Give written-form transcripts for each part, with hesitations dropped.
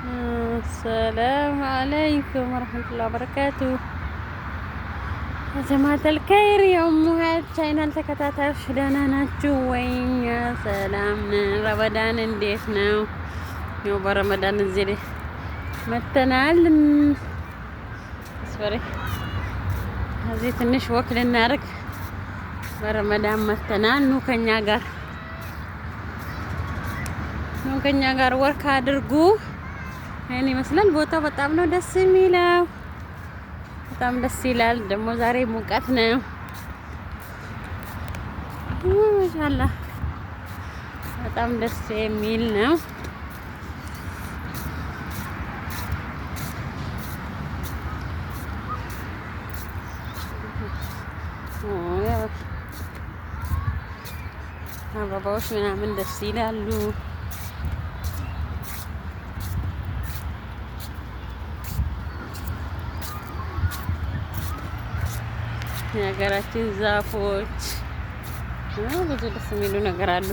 السلام عليكم ورحمة الله وبركاته። جماعة الخير የኡሙሀያት ቻይናል ተከታታዮች ደህና ናችሁ ወይ? እኛ ሰላም ነን። ረመዳን እንዴት ነው? ያው በረመዳን እዚህ ላይ መተናል። ስፈሪ እዚህ ትንሽ walk ልናደርግ በረመዳን መተናል። ኑ ከኛ ጋር፣ ኑ ከኛ ጋር walk አድርጉ። ይህን ይመስላል ቦታው። በጣም ነው ደስ የሚለው። በጣም ደስ ይላል። ደግሞ ዛሬ ሙቀት ነው። ማሻአላህ በጣም ደስ የሚል ነው። አበባዎች ምናምን ደስ ይላሉ። የሀገራችን ዛፎች ብዙ ደስ የሚሉ ነገር አሉ።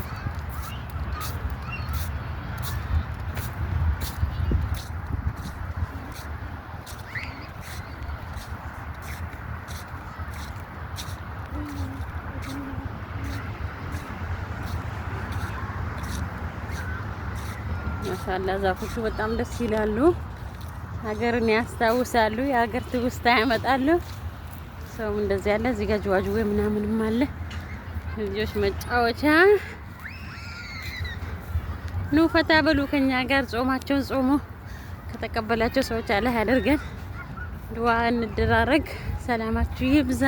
ማሻአላ ዛፎቹ በጣም ደስ ይላሉ። ሀገርን ያስታውሳሉ። የሀገር ትውስታ ያመጣሉ። ሰውም እንደዚህ ያለ እዚህ ጋር ጅዋጅዌ ምናምንም አለ። ልጆች መጫወቻ። ኑ ፈታ በሉ ከኛ ጋር። ጾማቸውን ጾሞ ከተቀበላቸው ሰዎች አላህ ያደርገን። ዱዓ እንደራረግ። ሰላማችሁ ይብዛ።